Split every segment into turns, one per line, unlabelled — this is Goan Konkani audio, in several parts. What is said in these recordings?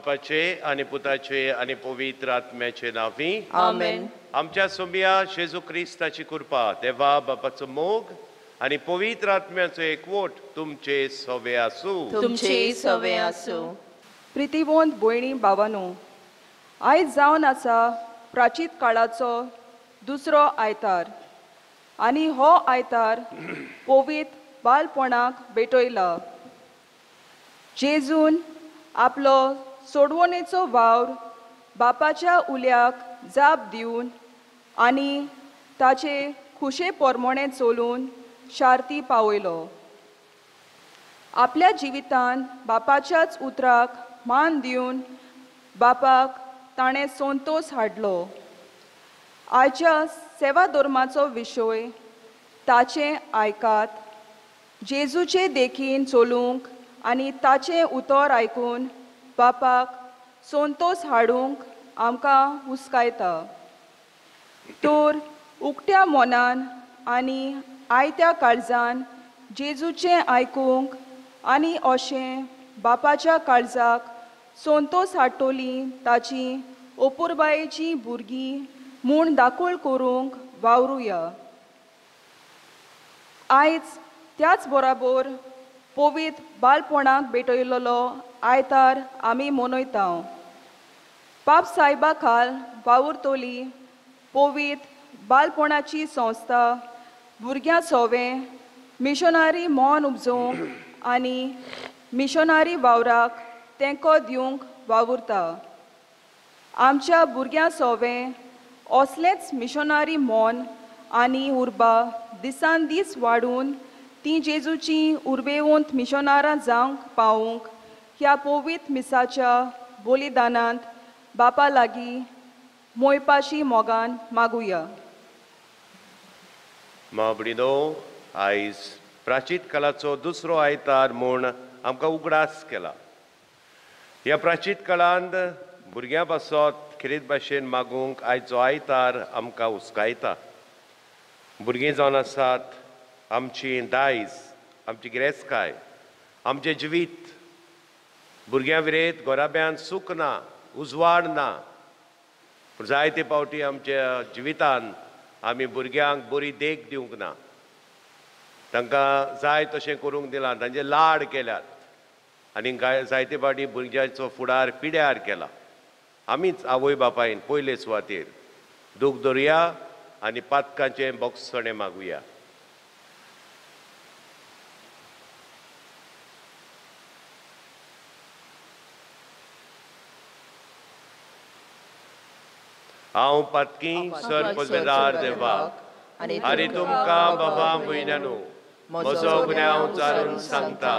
बापाचे आनी पुताचे आनी पवित्र आत्म्याचे नांवी
आमेन।
आमच्या सोम्या जेजू क्रिस्ताची कृपा, देवा बापाचो मोग आनी पवित्र आत्म्याचो एकवट तुमचे सवे आसूं।
तुमचे सवे आसूं।
प्रितीवंत भयणी भावानो, आयज जावन आसा प्राचीत काळाचो दुसरो आयतार आनी हो आयतार पवित्र बालपणाक भेटयला। जेजून आपलो सोडवणेचो वावर बापाच्या उल्याक जाप दिवन आनी ताचे खुशे परमणे चलून शार्ती पावयलो। आपल्या जिवितान बापाच्याच उतराक मान दिवन बापाक ताणें संतोष हाडलो। आयच्या सेवा धर्माचो विशय ताचें आयकात, जेजूचे देखीन चलूंक आनी ताचें उतर आयकून बापाक संतोष हाडूंक आमकां हुस्कायता। तर उकत्या मनान आनी आयत्या काळजान जेजूचें आयकूंक आनी अशें बापाच्या काळजाक संतोष हाडटली ताची अपुरबायेची भुरगीं म्हूण दाखल करूंक वावरुया। आयज त्याच बराबर पवित्र बालपणाक भेटयलेलो आयतार आमी मनयता। पाप सायबा खाल वावुरतली पवित्र बालपणाची संस्था भुरग्यां सोवे मिशनरी मन उपजोवंक आनी मिशनरी वावराक तेंको दिवंक वावुरता। आमच्या भुरग्यां सोवे असलेंच मिशनरी मन आनी उर्बा दिसान दीस वाडून ती जेजूची उर्बेवंत मिशनारां जावंक पावूंक ह्या पवित्र मिसाच्या बलिदानांत बापा लागीं मोयपाशी मोगान मागुया।
माबडिनो, आयज प्राचीत काळाचो दुसरो आयतार म्हूण आमकां उगडास केला। ह्या प्राचीत काळांत भुरग्यां पासत खेरीत भाशेन मागूंक आयचो आयतार आमकां हुस्कायता। भुरगीं जावन आसात आमची दायज, आमची गिरेस्तकाय, आमचें जिवीत। भुरग्यां विरेत घराब्यांत सूख ना, उजवाड ना। पूण जायते फावटी आमच्या जिवितान आमी भुरग्यांक बरी देख दिवंक ना, तांकां जाय तशें करूंक दिलां, तांचे लाड केल्यात आनी जायते फावटी भुरग्यांचो फुडार पिड्यार केला। आमीच आवय बापायन पयले सुवातेर दूख दवरुया आनी पातकांचें बोगसणें मागुया। हांव पातकी सर पदवेदार देवाक आनी तुमकां बाबा भयणांनो म्हजो गुन्यांव उचारून सांगता,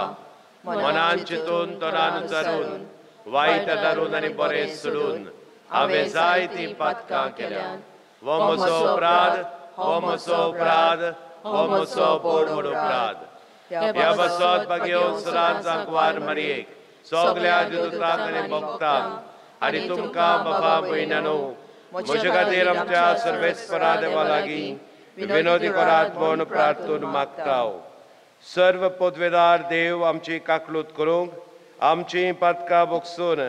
मनान चिंतून तोंडान उचारून वायट आदारून आनी बरें सोडून हांवें जायतीं पातकां केल्या। हो म्हजो अपराध, हो म्हजो अपराध, हो म्हजो व्हड व्हड अपराध। ह्या पासत भाग्यवंत सदांच आंकवार मारयेक, सगल्या देवदूतांक आनी भक्तांक आनी तुमकां बाबा भयणांनो म्हजे खातीर आमच्या सर्वेस्परा देवा लागीं विनोदी करात म्हूण प्रार्थून मागता। सर्व पदवेदार देव आमची काकलूत करूंक, आमची पातकां बोगसून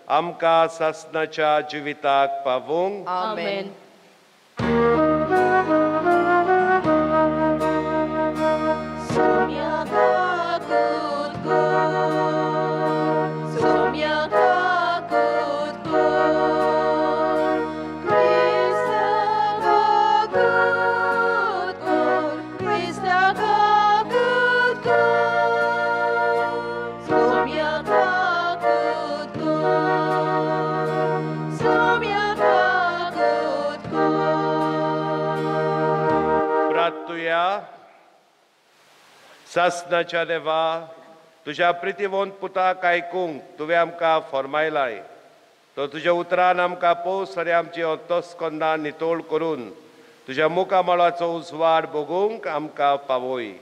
आमकां सासणाच्या जिविताक पावूंक।
आमेन।
सासणाच्या देवा, तुज्या प्रितीवंत पुताक आयकूंक तुवें आमकां फॉर्मायलाय, तो तुज्या उतरान आमकां पोस आनी आमची अंतस्कंदां नितळ करून तुज्या मुखामळाचो उजवाड भोगूंक आमकां पावय।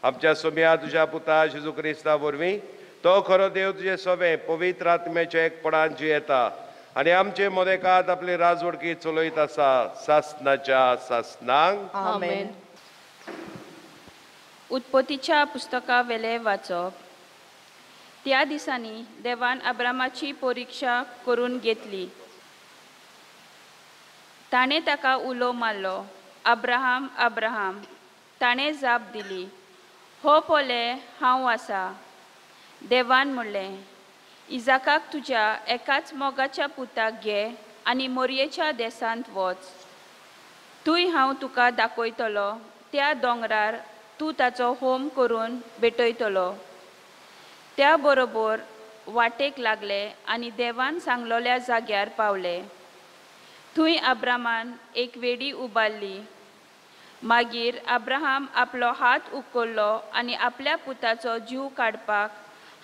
आमच्या सोम्या तुज्या पुता जेजू क्रिस्ता वरवीं तो खरो देव तुजे सोबे पवित्र आत्म्याच्या एकपणान जियेता आनी आमचे मदेकात आपली राजवडकी चलयत आसा सासणाच्या सासणांक।
आमेन।
उत्पत्तीच्या पुस्तका वेले वाचप। त्या दिसांनी देवान अब्रामाची परिक्षा करून घेतली. ताणें ताका उलो मारलो, अब्राहम, अब्राहम. ताणें जाप दिली, हो पळय हांव आसा. देवान म्हणलें, इजाकाक तुज्या एकाच मोगाच्या पुताक घे आनी मोरयेच्या देसांत वच. तूंय हांव तुका दाखयतलो त्या दोंगरार तूं ताचो होम करून भेटयतलो. त्या बरोबर वाटेक लागले आनी देवान सांगलोल्या जाग्यार पावले. थंय अब्राहमान एक वेडी उबारली. मागीर अब्राहम आपलो हात उखल्लो आनी आपल्या पुताचो जीव काडपाक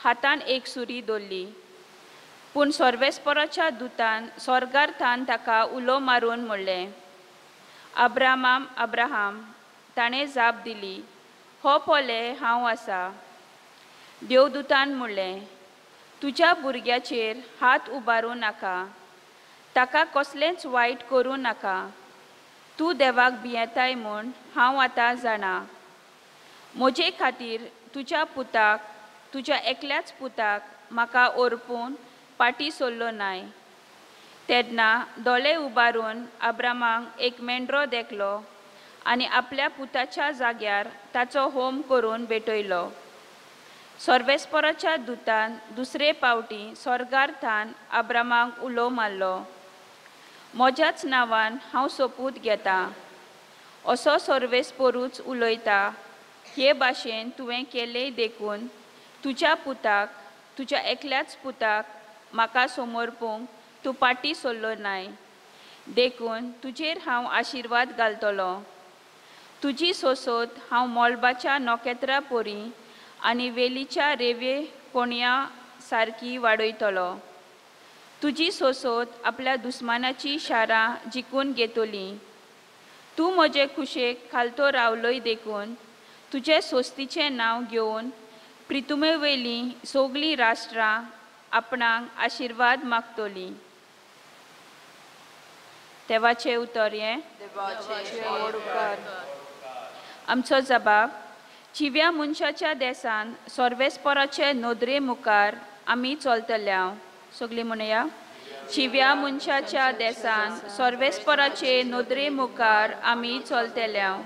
हातान एक सुरी दवरली. पूण सर्वेस्पराच्या दुतान स्वर्गार थावन ताका उलो मारून म्हणलें, अब्राहम, अब्राहम. ताणें जाप दिली, हो पळय हांव आसा. देवदूतान म्हणलें, तुज्या भुरग्याचेर हात उबारूं नाका, ताका कसलेंच वायट करूं नाका. तूं देवाक भियेताय म्हूण हांव आतां जाणा. म्हजे खातीर तुज्या पुताक, तुज्या एकल्याच पुताक म्हाका ओरपून पाटी सोडलो नाय. तेन्ना दोळे उबारून अब्रामाक एक मेंढरो देखलो आनी आपल्या पुताच्या जाग्यार ताचो होम करून भेटयलो. सर्वेस्पराच्या दुतान दुसरे पावटी स्वर्गार थावन अब्रामाक उलो मारलो, म्हज्याच नांवान हांव सोपूत घेतां, असो सर्वेस्परूच उलयता, हे भाशेन तुवें केलें देखून तुज्या पुताक, तुज्या एकल्याच पुताक म्हाका समर्पूंक तूं पाटी सोडलो नाय, देखून तुजेर हांव आशिर्वाद घालतलो. तुजी सोसोत हांव मोलबाच्या नखेत्रां परी आनी वेलीच्या रेवे कोणया सारकी वाडयतलो. तुजी सोसोत आपल्या दुस्मानाची शारां जिखून घेतली. तूं म्हजे खुशेक खालतो रावलोय देखून तुजे सोस्तीचें नांव घेवन प्रितुमेवयलीं सगळीं राष्ट्रां आपणाक आशिर्वाद मागतलीं. देवाचें उतर हें. आमचो जबाब, जिव्या मनशाच्या देसान सर्वेस्पराचे नदरे मुखार आमी चलतल्या. सगळीं म्हणया, जिव्या मनशाच्या देसान सर्वेस्पराचे नदरे मुखार आमी चलतल्या.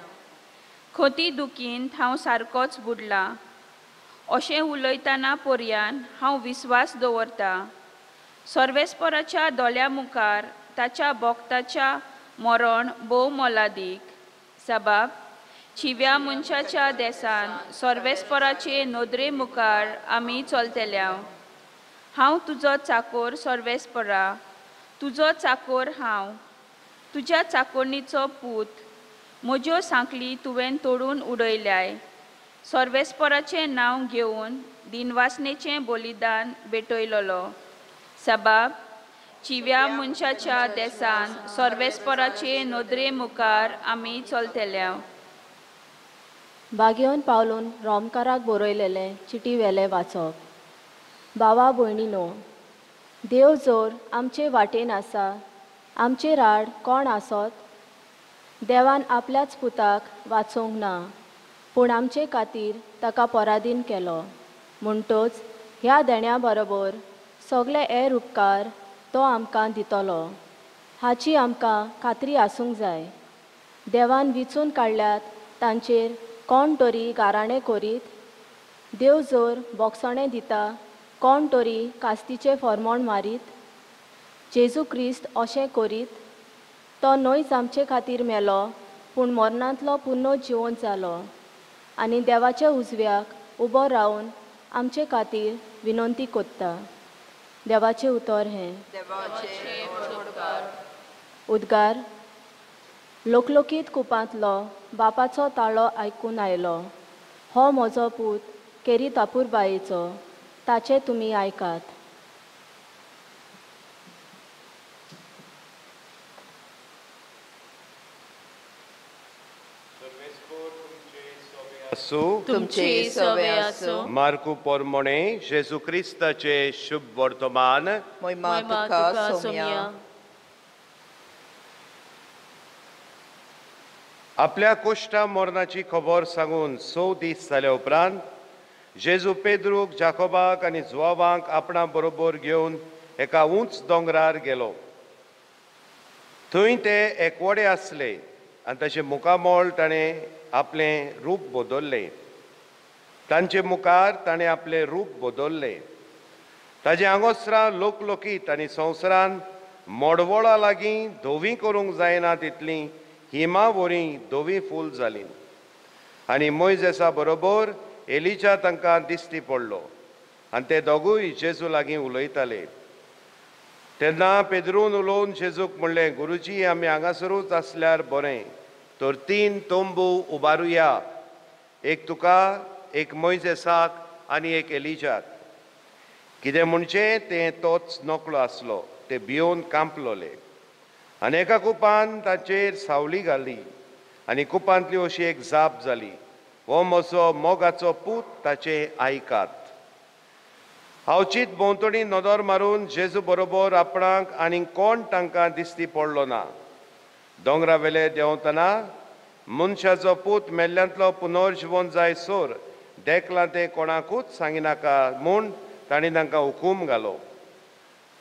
खोती दुखींत हांव सारकोच बुडलां अशें उलयतना पर्यान हांव विस्वास दवरता. सर्वेस्पराच्या दोळ्या मुखार ताच्या भक्ताच्या मरण भोव मोलादीक. सबाब, जिव्या मनशाच्या देसान सर्वेस्पराचे नदरे मुखार आमी चलतल्या. हांव तुजो चाकोर सर्वेस्परा, तुजो चाकोर हांव, तुज्या चाकोरणीचो पूत. म्हज्यो सांखळी तुवें तोडून उडयल्याय. सर्वेस्पराचें नांव घेवन दिनवासनेचें बलिदान भेटयलोलो. सबाब, जिव्या मनशाच्या देसान सर्वेस्पराचे नदरे मुखार आमी चलतल्या.
बागेवन पावलून रोमकाराक बरयलेलें चिटी वेलें वाचप. बावा भयणीनो, देव जर आमचे वाटेन आसा, आमचे राड कोण आसत? देवान आपल्याच पुताक वाचोवंक ना, पूण आमचे खातीर ताका पराधीन केलो. म्हणटच ह्या देण्या बरोबर सगळे हेर उपकार तो आमकां दितलो हाची आमकां खात्री आसूंक जाय. देवान विचून काडल्यात तांचेर कोण तरी गाराणें करीत? देव जर बोगसणें दिता, कोण तरी कास्तीचें फॉर्मोण मारीत? जेजू क्रिस्त अशें करीत? तो न्हयच आमचे खातीर मेलो, पूण मरणांतलो पुर्ण जिवंत जालो आनी देवाच्या उजव्याक उबो रावन आमचे खातीर विनंती कोत्ता. देवाचें उतर हें. उद्गार. लोकलोकीत कुपांतलो बापाचो ताळो आयकून आयलो, हो म्हजो पूत केरी तापूरबायेचो, ताचें तुमी आयकात.
तुमचे मार्कू पोरमोणे जेजू क्रिस्ताचे शुभ वर्तमान. आपल्या कोश्टा मरणाची खबर सांगून 6 दीस जाल्या उपरांत जेजू पेद्रूक, जाकोबाक आनी जुवावांक आपणा बरोबर घेवन एका उंच दोंगरार गेलो. थंय ते एकवडे आसले आनी ताचें मुखामळ ताणें आपलें रूप बदल्लें. तांचे मुखार ताणें आपलें रूप बदल्लें. ताजें आंगोस्त्रां लोकलोकीत आनी संवसारान मोडवळा लागीं धवीं करूंक जायना तितलीं हिमा वरी धवीं फूल जालीं. आनी मोयजेसा बरोबर एलिजा तांकां दिश्टी पडलो आनी ते दोगूय जेजू लागीं उलयताले. तेन्ना पेद्रून उलोवन जेजूक म्हणलें, गुरुजी, आमी हांगासरूच आसल्यार बरें, तर 3 तंबू उबारुया, एक तुका, एक मोयजेसाक आनी एक एलिजाक. कितें म्हणचें तें तोच नकळो आसलो. ते भियोवन कांपलोले आनी एका कुपान ताचेर सावली घाली आनी कुपांतली अशी एक जाप जाली, हो म्हजो मोगाचो पूत, ताचें आयकात. हांव भोंवतणी नदर मारून जेजू बरोबर आपणाक आनी कोण तांकां दिश्टी पडलो ना. दोंगरा वेले देंवतना मनशाचो पूत मेल्ल्यांतलो पुनर्जिवन जाय सोर देखलां तें कोणाकूच सांगिनाका म्हूण तांणी तांकां हुकूम घालो.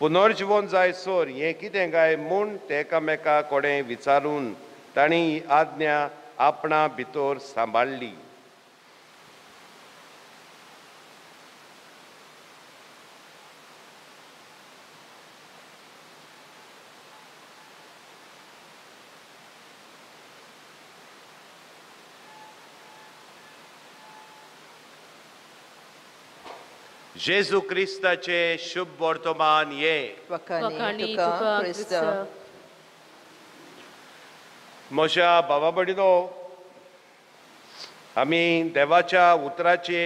पुनर्जिवन जाय सोर हें कितें काय म्हूण ते एकामेका कडेन विचारून तांणी ही आज्ञा आपणा भितर सांबाळ्ळी. जेजू क्रिस्ताचे शुभ वर्तमान ये.
वखाणी तुका क्रिस्त.
म्हज्या भावा भयणीनो, आमी देवाच्या उतराचे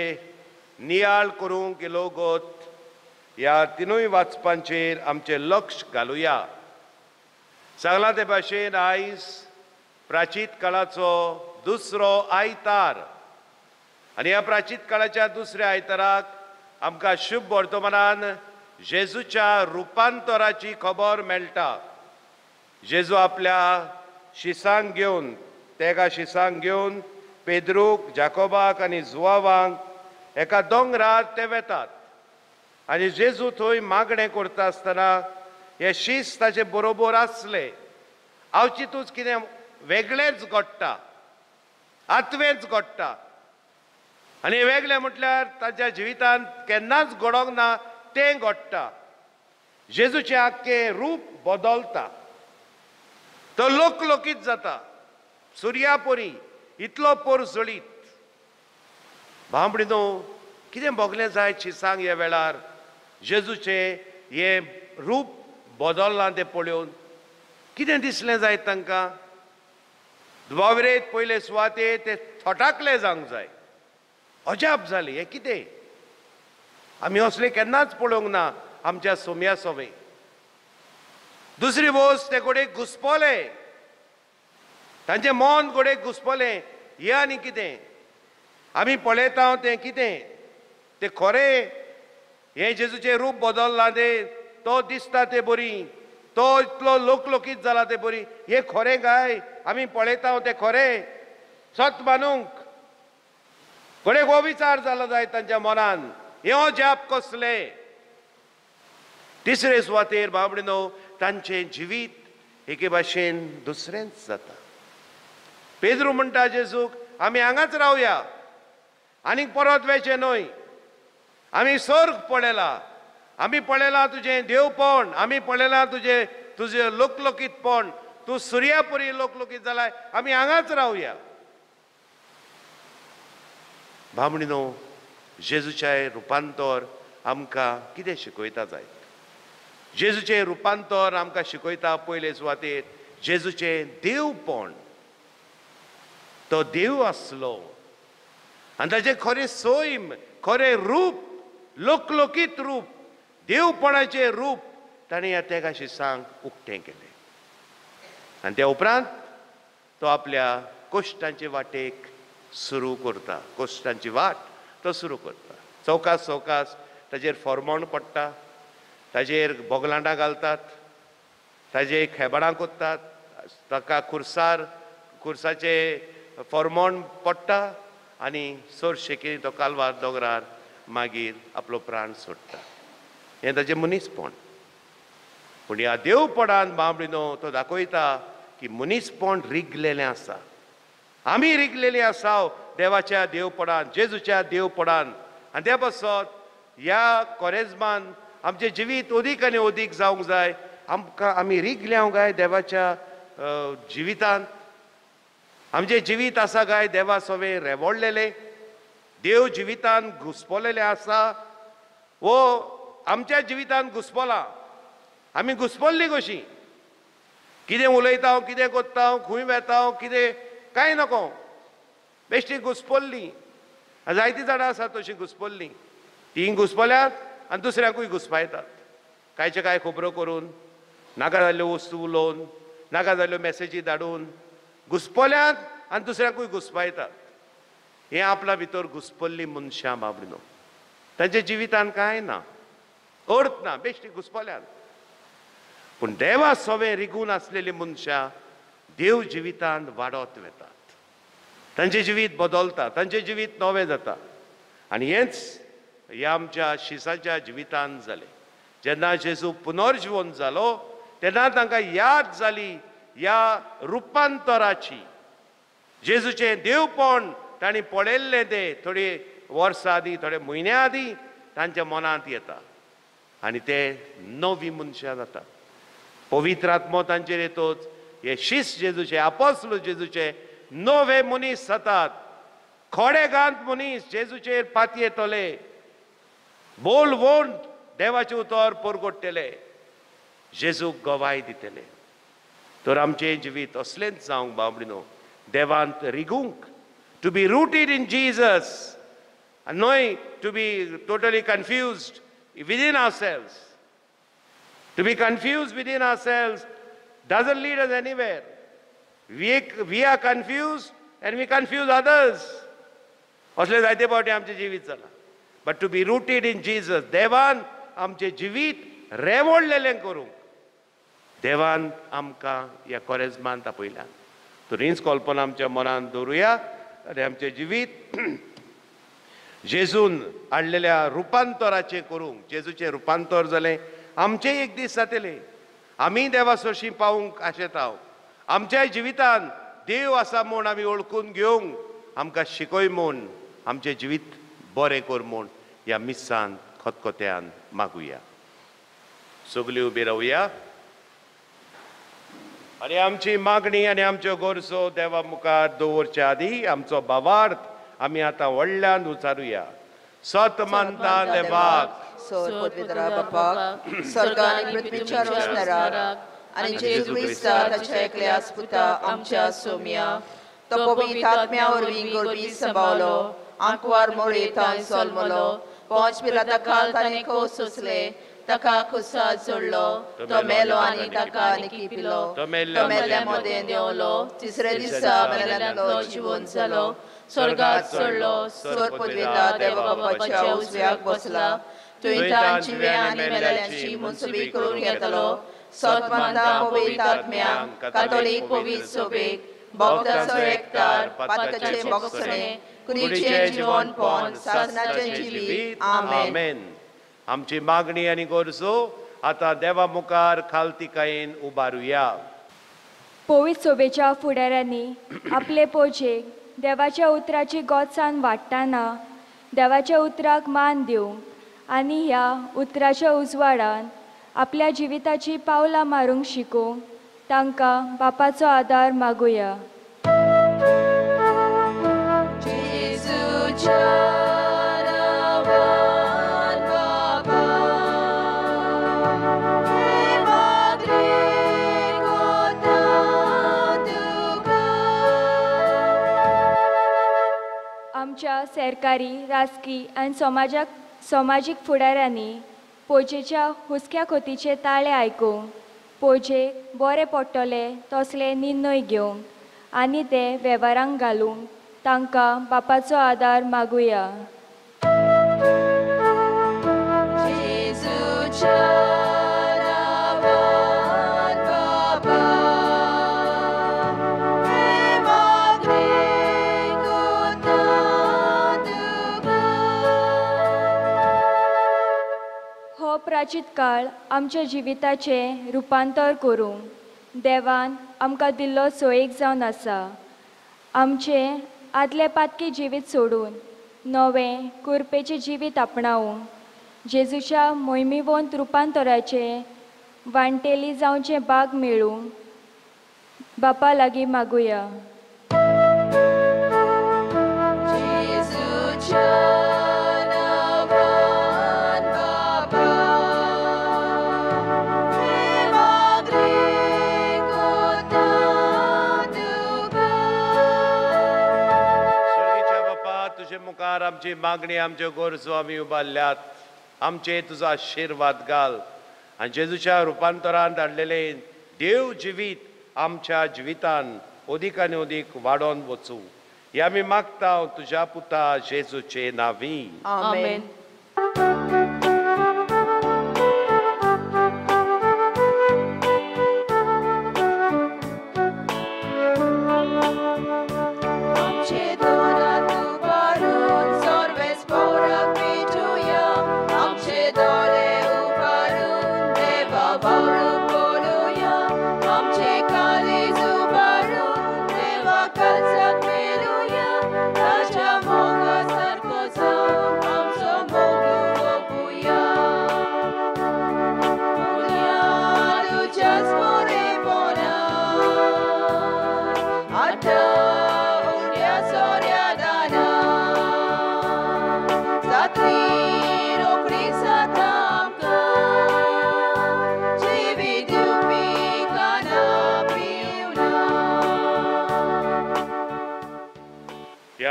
नियाळ करूंक गेलोगत ह्या तिनूय वाचपांचेर आमचें लक्ष घालुया. सांगलां ते भाशेन आयज प्राचीत काळाचो दुसरो आयतार आनी ह्या प्राचीत काळाच्या दुसऱ्या आयताराक आमकां शुभ वर्तमानान जेजूच्या रुपांतराची खबर मेळटा. जेजू आपल्या शिसांक घेवन, तेगा शिसांक घेवन पेद्रूक, जाकोबाक आनी जुवावांक एका दोंगरार ते वेतात आनी जेजू थंय मागणें करता आसतना हे शीस ताचे बरोबर आसले. आवचितूच कितें वेगळेंच घडटा, आत्वेंच घडटा आनी वेगळें म्हटल्यार ताच्या जिवितांत केन्नाच घडोंक ना तें घडटा. जेजूचें आख्खें रूप बदलता, तो लोकलोकीत जाता, सुर्यापरी इतलो पोरजळीत. भांबडिनो, कितें भोगलें जाय शिसांक ह्या वेळार जेजूचें हें रूप बदल्लां तें पळोवन कितें दिसलें जायत तांकां? दुबावरेत पयले सुवातेर ते थटाकले जावंक जाय, अजाप जाली, हें कितें, आमी असलें केन्नाच पळोवंक ना आमच्या सोम्या सोवे. दुसरी वस्त, ते घोडेक घुसपोले, तांचें मन घोडेक घुसपोलें, हें आनी कितें आमी पळयता तें कितें, तें खरें, हें जेजूचें रूप बदल्लां तें, तो दिसता ते बरी, तो इतलो लोकलोकीत जाला ते बरी, हें खरें काय आमी पळयता तें खरें? सत मानूंक घोडेक हो विचार जालो जाय तांच्या मनान, हें अजाप कसलें? तिसरे सुवातेर बाबडिनो, तांचें जिवीत एके भाशेन दुसरेंच जाता. पेद्रू म्हणटा जेजूक, आमी हांगाच रावया, आनीक परत वेचें न्हय, आमी सर्ग पळयला, आमी पळयलां तुजें देवपण, आमी पळयलां तुजें तुजें लोकलोकीतपण, तूं सुर्यापरी लोकलोकीत जालाय, आमी हांगाच रावया. बामणीनो, जेजूचें रुपांतर आमकां कितें शिकयता जायत? जेजूचें रुपांतर आमकां शिकयता पयले सुवातेर जेजूचें देवपण. तो देव आसलो आनी ताचें खरें सैम, खरें रूप, लोकलोकीत रूप, देवपणाचें रूप ताणें ह्या तेगा शिसांक उक्तें केलें. आनी त्या उपरांत तो आपल्या कश्टांचे वाटेक सुरू करता, कश्टांची वाट तो सुरू करता. चौकास चौकास ताजेर फॉर्मोण पडटा, ताजेर बोगलांडां घालतात, ताजेर खेबडां कोत्तात, ताका खुर्सार खुर्साचे फॉर्मोण पडटा आनी सोरशेकी तो कालवार दोंगरार मागीर आपलो प्राण सोडटा. हें ताचें मनीसपण. पूण ह्या देवपणान बाबडिनो तो दाखयता की मनीसपण रिगलेलें आसा. आमी रिगलेलीं आसा देवाच्या देवपणान, जेजूच्या देवपणान. आनी त्या पासत ह्या कोरेजमान आमचें जिवीत अदीक आनी अदीक जावंक जाय. आमकां आमी रिगल्या काय देवाच्या जिवितान? आमचें जिवीत आसा काय देवा सवें रेवडलेलें? देव जिवितान घुसपलेलें आसा वो आमच्या जिवितान घुसपलां? आमी घुसपल्लीं कशीं? कितें उलयता, कितें करता, खंय वेता, कितें कांय नको, बेश्टी घुसपल्लीं. जायतीं जाणां आसात तशीं घुसपल्लीं, तीं घुसपल्यात आनी दुसऱ्याकूय घुसपायतात. कांयचे कांय खबरो करून, नाका जाल्ल्यो वस्तू उलोवन, नाका जाल्ल्यो मॅसेजी धाडून घुसपल्यात आनी दुसऱ्याकूय घुसपायतात. हें आपल्या भितर घुसपल्लीं मनशां बाबडिनो, तांच्या जिवितान कांय ना, अर्थ ना, बेश्टी घुसपल्यात. पूण देवा सवें रिगून आसलेलीं मनशां देव जिवितान वाडत वेतात, तांचें जिवीत बदलता, तांचें जिवीत नवें जाता. आनी हेंच ह्या आमच्या शिसाच्या जिवितान जालें. जेन्ना जेजू पुनर्जिवन जालो तेन्ना तांकां याद जाली ह्या रुपांतराची. जेजूचें देवपण तांणी पळयल्लें तें थोडी वर्सां आदीं, थोडे म्हयन्या आदीं तांच्या मनांत येता आनी ते नवी मनशां जातात. पवित्र आत्मो तांचेर येतोच हे शिस जेजूचे, आपोस्ल जेजूचे नवे मनीस जातात. खोडे गांत मनीस जेजूचेर पातयेतले, बोल वोन देवाचें उतर परगट्टले, जेजूक गवाय दितले. तर आमचें जिवीत असलेंच जावंक बाबडिनो, देवांत रिगूंक, to be rooted in Jesus, न्हय to be totally confused within ourselves. To be confused within ourselves doesn't lead us anywhere. We are confused and we confuse others. असले जायते फावटी आमचें जिवीत जालां. But to be rooted in Jesus, देवान आमचें जिवीत रेवडलेलें करूंक देवान आमकां ह्या कोरेजमान आपयल्या. तर हीच कल्पना आमच्या मनांत दवरुया आनी आमचें जिवीत जेजून हाडलेल्या रुपांतराचें करूंक. जेजूचें रुपांतर जालें, आमचें एक दीस जातलें. आमी देवा सरशीं पावूंक आशेता. आमच्या जिवितान देव आसा म्हूण आमी वळखून घेवंक आमकां शिकय म्हूण, आमचें जिवीत बरें कर म्हूण ह्या मिस्सान खतखत्यान मागुया. सगळीं उबी रावया आनी आमची मागणी आनी आमच्यो गरजो देवा मुखार दवरच्या आदीं आमचो भावार्थ आमी आतां व्हडल्यान उचारुया. सत मानता देवाक,
बापाक, स्वर्ग आनी पृथ्वीच्या रचणाराक, आनी जेजू क्रिस्ता ताच्या एकल्या पुता आमच्या सोम्या, तो पवित्र आत्म्या वरवीं गोरवी सांबाळलो, आंकवार मोळे थंय जल्मलो, पोंच पिलाता खाल ताणें खोस सोंसले, ताका खुसाद सोडलो, तो मेलो आनी ताका निकिपिलो, तो मेल्ल्या मदें देंवलो, तिसरे दिसा मेल्ल्यांतलो जिवन जालो, स्वर्गात चडलो, स्वर्ग पदवेता देवा बापाच्या उजव्याक बसला, थंय तांची आनी मेल्ल्यांची मनसुबी करून घेतलो. सत मानता पवित्र आत्म्याक, कातोलीक पवित्र सोबेक, भक्ताचो एकतार, पातकाचें भोगसणें, कुडीचें जिवनपण, सासणाचें जिवीत. आमेन.
आमची मागणी आनी गरजो आतां देवा मुखार खालतिकायेन उबारुया.
पवित्र सोबेच्या फुडाऱ्यांनी आपले पोजेक देवाच्या उतराची गोत्सान वाडटना देवाच्या उतराक मान दिवंक आनी ह्या उतराच्या उजवाडान आपल्या जिविताची पावलां मारूंक शिकूंक तांकां बापाचो आदार मागुया. आमच्या सरकारी, राजकी आनी समाजीक फुडाऱ्यांनी पोजेच्या हुस्क्या खोतीचे ताळे आयकूंक, पोजेक बरें पडटले तसले निर्णय घेवंक आनी ते वेव्हारांक घालूंक तांकां बापाचो आदार मागुया. कदाचित काळ आमच्या जिविताचें रुपांतर करूंक देवान आमकां दिल्लो सोयेक जावन आसा. आमचें आदलें पातकी जिवीत सोडून नवें कुरपेचें जिवीत आपणावंक जेजूच्या मोहिमेवंत रुपांतराचें वांटेली जावचें बाग मेळूंक बापा लागीं मागुया.
मुखार आमची मागणी आमच्यो गरजो आमी उबारल्यात. आमचे तुजो आशिर्वाद घाल आनी जेजूच्या रुपांतरान धाडलेलें देव जिवीत आमच्या जिवितान अदीक आनी अदीक वाडोवन वचूं हें आमी मागता तुज्या पुता जेजूचे नांवी.
आमेन.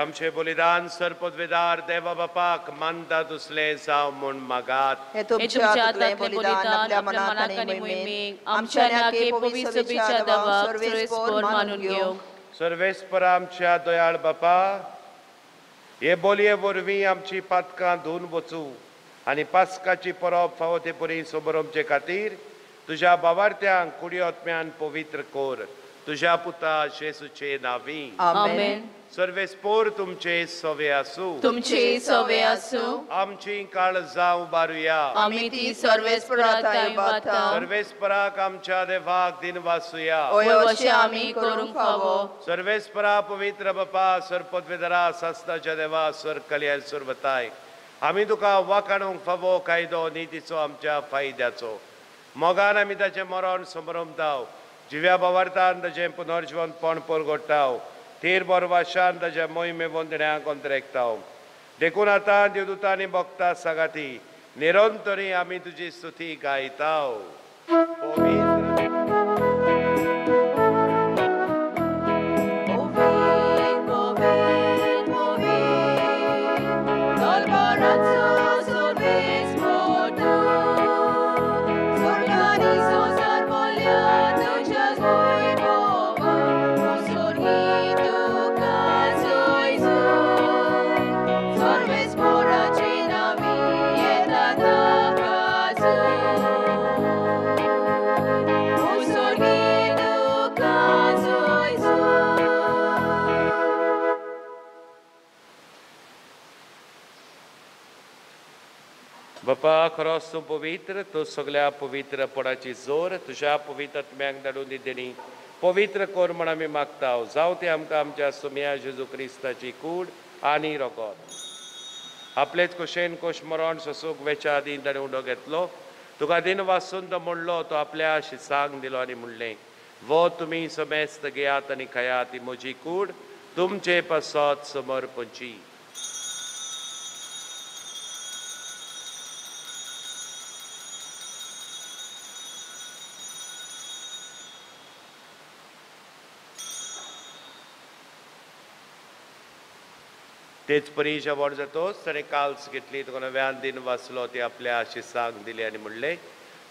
आमचे बलिदान सरपदवेदार देवा बापाक मानता दुसले जावं म्हूण मागात.
हे तुमच्या हातांतलें बलिदान आपल्या मनाक आनी मोहिमेक आमच्या नाके पवित्र देवाक सर्वेस्पर मानून घेवंक.
सर्वेस्पर आमच्या दयाळ बापा, हे बोलये वरवीं आमची पातकां धुवन वचूं आनी पास्काची परब फावो ते परी समरमचे खातीर तुज्या बावार्थ्यांक कुडी आत्म्यान पवित्र कर तुज्या पुता जेजूचे नांवी.
आमेन.
सर्वेस्पर तुमचे सवे आसूं.
तुमचे सवे आसूं.
आमची काळजां उबारुया.
आमी ती सर्वेस्परा उबारता.
सर्वेस्पराक आमच्या देवाक दिनवासुया.
ओय अशें आमी करूंक फावो.
सर्वेस्परा पवित्र बापा सरपदवेदरा सासणाच्या देवा सरकल्या सर्वताय आमी तुका वाखाणूंक फावो कायदो नितीचो आमच्या फायद्याचो मोगान आमी ताचें मरण समरमताव जिव्या बावार्थान ताचें पुनर्जिवनपण परगोडटाव थीर बरवाशान ताच्या मोहिमे वंदण्यांक अंतरेकताव. देखून आतां देवदूतांनी भक्ता सागाती निरंतरी आमी तुजी स्तुती गायताव. बापा खरोच तूं पवित्र, तूं सगल्या पवित्रपणाची जोर तुज्या पवित्र आत्म्याक धाडून दिली पवित्र कर म्हण आमी मागता. जावं तें आमकां आमच्या सोम्या जेजू क्रिस्ताची कूड आनी रोगत. आपलेच कुशेन कोश मरण सोसूंक वेच्या आदीं ताणें उडो घेतलो, तुका दिन वासून तो म्हणलो, तो आपल्या शिसांक दिलो आनी म्हणलें, वो तुमी समेस्त घेयात आनी खायात, ही म्हजी कूड तुमचे पासत समर्पची. तेच परी जेवण जातोच ताणें काल्स घेतली, तुका नव्यान दिन वाचलो, ती आपल्या शिसांक दिली आनी म्हणलें,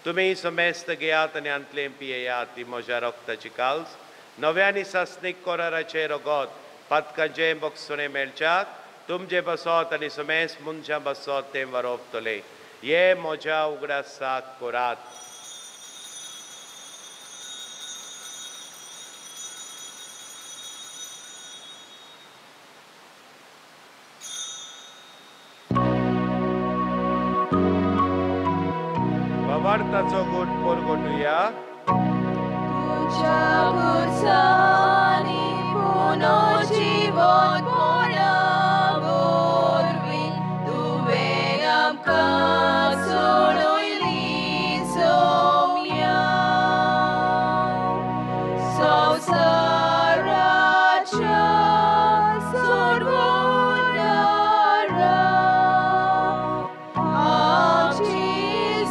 तुमी समेस्त घेयात आनी आंतलें पियेयात, ती म्हज्या रक्ताची काल्स नव्यानी सासणीक कोराराचें रगत पातकांचें बक्षणें मेळच्याक तुमचे बसत आनी समेस्त मनशां बसत तें वरोवतलें. हे म्हज्या उगडासाक करात. भावार्थाचो गूट परगटुया.
तुज्या खुर्सांनी पुनर्जीवनपणा वरवीं तुवें आमकां सोडयली सोम्या. संवसाराच्या सोडवणारा आमची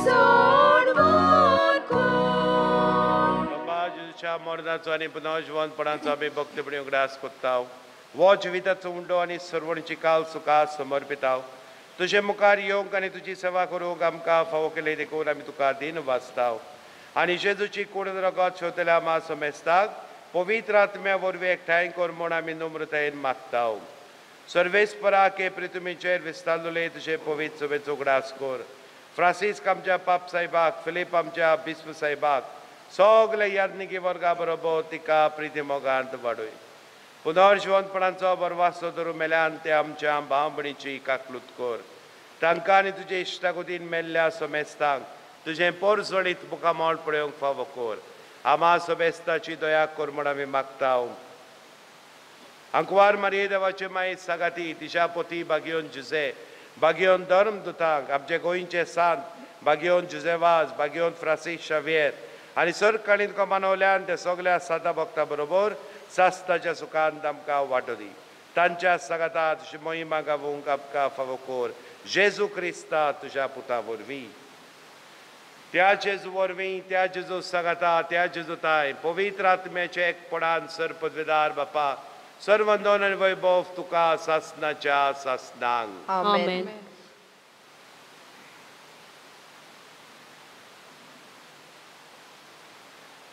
सोडवण कर.
बाबा जेजूच्या मरणाचो आनी पुनर्जिवंतपणाचो आमी भक्तीपणी उगडास कोत्ता. हो जिविताचो उंडो आनी सर्वणची काल सुखा समर्पिताव. तुजे मुखार येवंक आनी तुजी सेवा करूंक आमकां फावो केली देखून आमी तुका दीन वाचताव. आनी जेजूची कूड रगत शेवतल्या आमा समेस्ताक पवित्र आत्म्या वरवीं एकठांय कर म्हूण आमी नम्रतायेन मागताव. सर्वेस्परा के पृथ्वीचेर विस्तारलेले तुजे पवित्र सभेचो उगडास कर. फ्रांसिस्क आमच्या पाप साहेबाक, फिलीप आमच्या बिस्प साहेबाक, सगळे याज्ञिकी वर्गा बरोबर तिका प्रिती मोगांत वाडय. पुनर्जिवंतपणाचो बरवासो धरून मेल्यान ते आमच्या भाव भयणीची काकलूत कर. तांकां आनी तुजे इश्टागतीन मेल्ल्या समेस्तांक तुजें पोरजळीत मुखामळ पळोवंक फावो कर. आमा समेस्ताची दया कर म्हूण आमी मागता. आंकवार मारये देवाचे माये सागाती तिच्या पोती बागियोन जुजे, बागियोन धर्म दुतांक, आमचे गोंयचे सांत बागियोन जुजेवाज, बागियोन फ्रांसीस शावियर आनी सरकाळीन तुका मानवल्यान ते सगल्या सादा भक्ता बरोबर सास्ताच्या सुखांत आमकां वांटो दी. तांच्या सागाता तुजी मोहिमा गावूंक आमकां फावो कर. जेजू क्रिस्ता तुज्या पुता वरवीं. त्या जेजू वरवीं, त्या जेजू सागाता, त्या जेजू ताय पवित्र आत्म्याचे एकपणान सर्पदवेदार बापा सर्वंदन आनी वैभव तुका सासनाच्या सासनांक.
आमेन.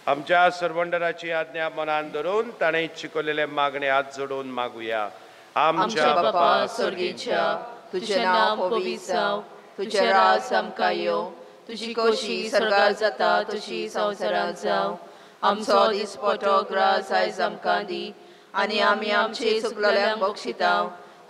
आमच्या सर्वंडराची आज्ञा मनान धरून ताणें शिकवलेले मागणे हात जोडून मागुया.
आमच्या बापा स्वर्गीच्या, तुजें नांव पवित्र जावं, तुजें राज आमकां येवं, तुजी खोशी स्वर्गार जाता तशी संवसारांत जावं. आमचो दिसपटो ग्रास आयज आमकां दी आनी आमी आमचे चुकलेल्यांक बक्षिता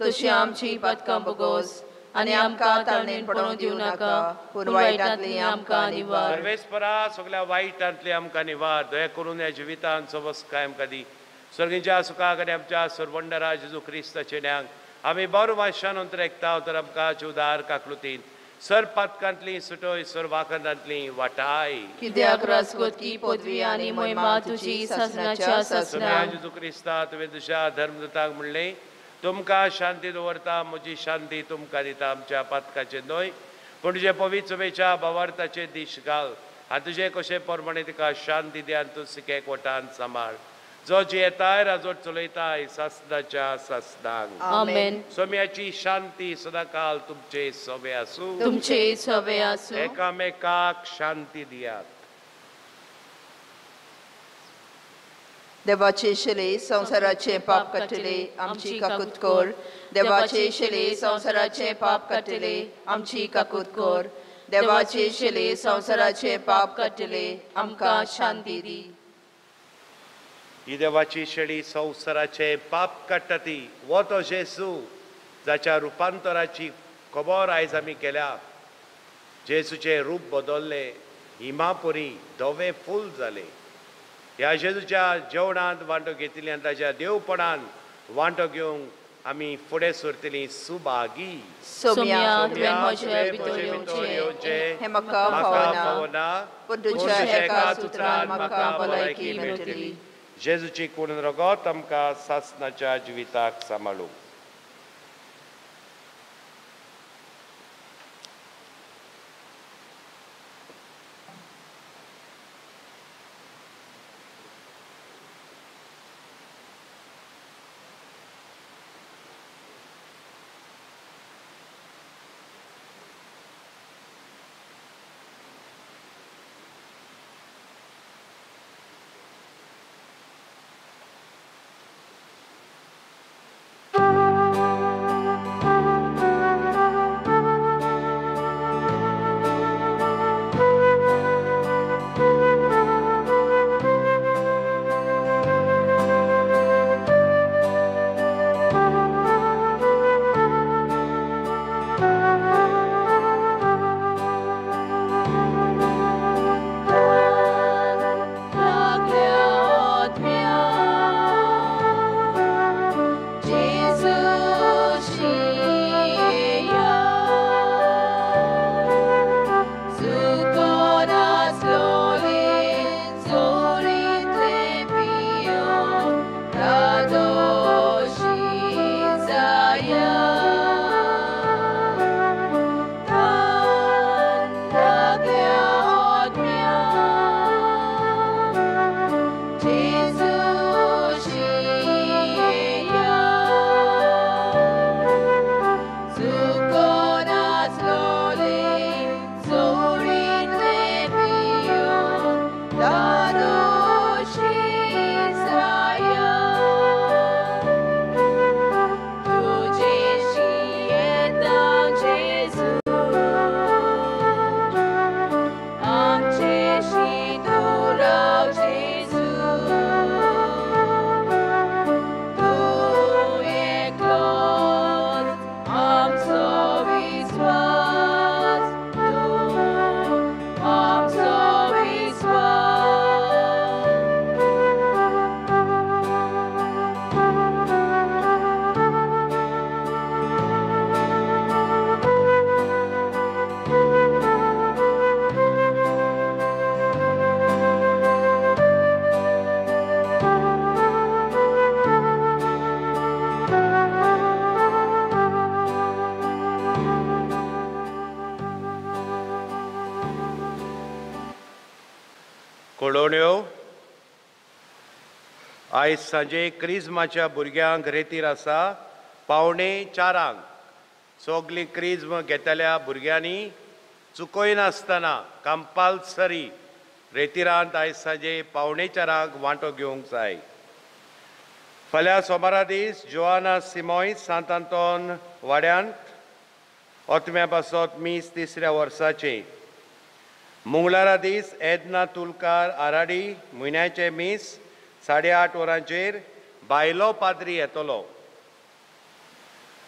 तशी आमची पातकां बोगोस आनी आमकां ताळणेन पडोवंक दिवं नाका, पूण वायटांतली आमकां निवार.
सर्वेस्परा सगल्या वायटांतली आमकां निवार. दया करून ह्या जिवितांत सवसकाय आमकां दी. स्वर्गीच्या सुखा आनी आमच्या सर्वंडरा जेजू क्रिस्ताचे न्यांक आमी बरो वाशान अंतरेकता तर आमकां उदार काकलुतीन सर पातकांतली सुटोय, सर वाखंदांतली वाटाय.
कित्याक राजकोटकी पदवी आनी महिमा तुजी सासणाच्या सासणाक.
जेजू क्रिस्ता तुवें तुज्या धर्मदूतांक म्हणलें, तुमकां शांती दवरता, म्हजी शांती तुमकां दिता. आमच्या पातकाचें न्हय पूण तुजे पवित्र सभेच्या भावार्थाचे दीश घाल आनी तुजे कशे प्रमाणे तिका शांती दी आनी तूं सिकेक वटान सांबाळ. जो जियेताय राजवट चलयताय सासणाच्या सासणाक.
आमेन.
सोम्याची शांती सदांकाल तुमचे सवे आसूं.
तुमचे सवे आसूं.
एकामेकाक शांती दियात.
देवाचे शिले संवसाराचे पाप काडटले आमची काकूत कर. देवाचे शिले संवसाराचे पाप काडटले आमची काकूत कर. देवाचे शिले संवसाराचे पाप काडटले आमकां शांती दी.
ही देवाची शेळी संवसाराचे पाप काडटा ती हो तो जेजू जाच्या रुपांतराची खबर आयज आमी केल्या. जेजूचें रूप बदल्लें, हिमापुरी धवें फूल जालें. ह्या जेजूच्या जेवणांत वांटो घेतिल्ली आनी ताच्या देवपणान वांटो घेवंक आमी फुडें सरतलीं सुभागी.
सोम्या तुवें म्हजे भितर येवचें हें म्हाका फावना, पूण तुज्या एकाच उतरान म्हाका भलायकी मेळटली.
जेजूची कूड रगत आमकां सासणाच्या जिविताक सांबाळूं. कळोवण्यो आयज सांजे क्रिज्माच्या भुरग्यांक रेतीर आसा 3:45. सगलीं क्रिज्म घेतल्या भुरग्यांनी चुकयनासतना कंपल्सरी रेतिरांत आयज सांजे 3:45 वांटो घेवंक जाय. फाल्यां सोमारा दीस जोआना सिमोय सांत आंतोन वाड्यांत ओतम्या पासत मीस 3ऱ्या वर्साचें. मंगळारा दीस एदना तुलकार आराडी म्हयन्याचें मीस 8:30 वरांचेर बायलो पाद्री येतलो.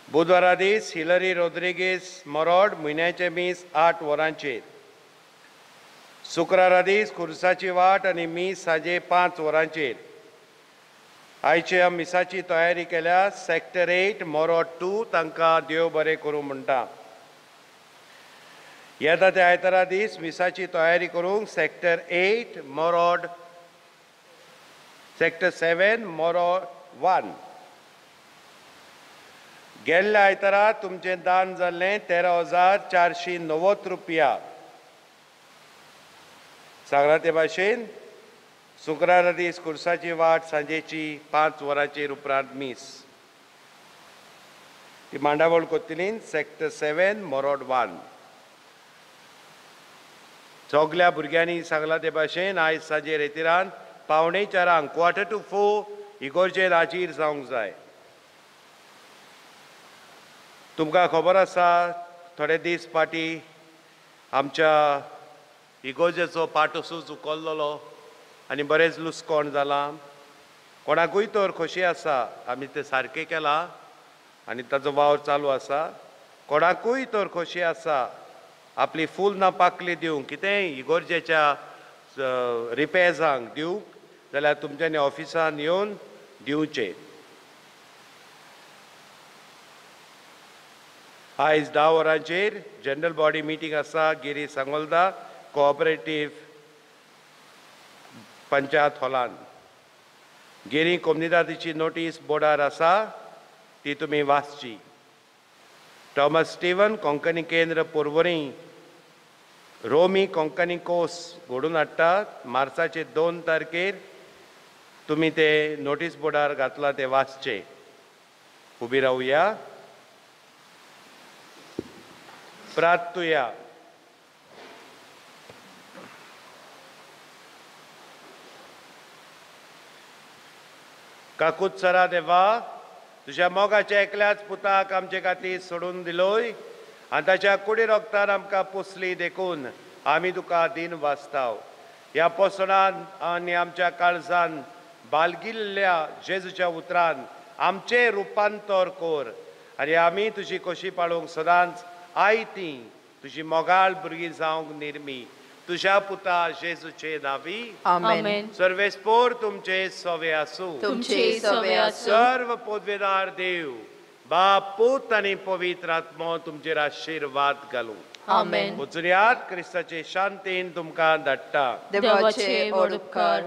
बुधवारा दीस हिलरी रोद्रिगीस मरोड म्हयन्याचें मीस 8 वरांचेर. शुक्रारा दीस खुर्साची वाट आनी मीस सांजे 5 वरांचेर. आयच्या मिसाची तयारी केल्या सेक्टर 8 मोरोड 2 तांकां देव बरें करूं म्हणटा. येता त्या आयतारा दीस मिसाची तयारी करूंक सेक्टर 8 मोरोड सेक्टर 7 मोरोड 1. गेल्ल्या आयतारा तुमचें दान जाल्लें 13,490 रुपया. सांगला ते भाशेन शुक्रारा दीस खुर्साची वाट सांजेची 5 वरांचेर उपरांत मीस. ती मांडावळ कोत्तलीन सेक्टर 7 मोरोड 1. सगल्या भुरग्यांनी सांगला ते भाशेन आयज सांजे रेतिरान 3:45 3:45 इगोर्जेन हाजीर जावंक जाय. तुमकां खबर आसा थोडे दीस फाटीं आमच्या इगोर्जेचो पाटसूच उखल्लोलो आनी बरेंच लुसकोण जालां. कोणाकूय तर खोशी आसा आमी तें सारकें केलां आनी ताचो वावर चालू आसा. कोणाकूय तर खोशी आसा आपली फूल ना पाकली दिवंक कितेंय इगोर्जेच्या रिपेर्सांक दिवंक जाल्यार तुमच्यांनी ऑफिसान येवन दिवचें. आयज 10 वरांचेर जनरल बॉडी मिटींग आसा गिरी सांगोल्दा कोऑपरेटीव पंचायत हॉलान. गिरी कोमुनिदादीची नोटीस बोर्डार आसा ती तुमी वाचची. थॉमस स्टीवन कोंकणी केंद्र पोरवरी रोमी कोंकणी कोर्स घडोवन हाडटात. मार्चाचे 2 तारखेर तुमी ते नोटीस बोर्डार घातला ते वाचचे. उबी रावया प्रार्थुया. काकूत सरा देवा तुज्या मोगाच्या एकल्याच पुताक आमचे खातीर सोडून दिलोय आनी ताच्या कुडी रोगतान आमकां पोसली देखून आमी तुका दीन वाचताव. ह्या पोसणान आनी आमच्या काळजान बालगिल्ल्या जेजूच्या उतरान आमचें रुपांतर कर आनी आमी तुजी खोशी पाळोवंक सदांच आयती तुजी मोगाळ भुरगीं जावंक निर्मी. तुज्या पुता जेजूचे नावी
आमेन.
सर्वेस्पोर तुमचे सवे आसूं.
तुमचे सवे आसूं.
सर्व पदवेदार देव बाप पूत आनी पवित्र आत्मो तुमचेर आशिर्वाद घालूं.
आमेन.
वचुयात क्रिस्ताचे शांतीन तुमकां धाडटा.
देवाचे व्हड उपकार.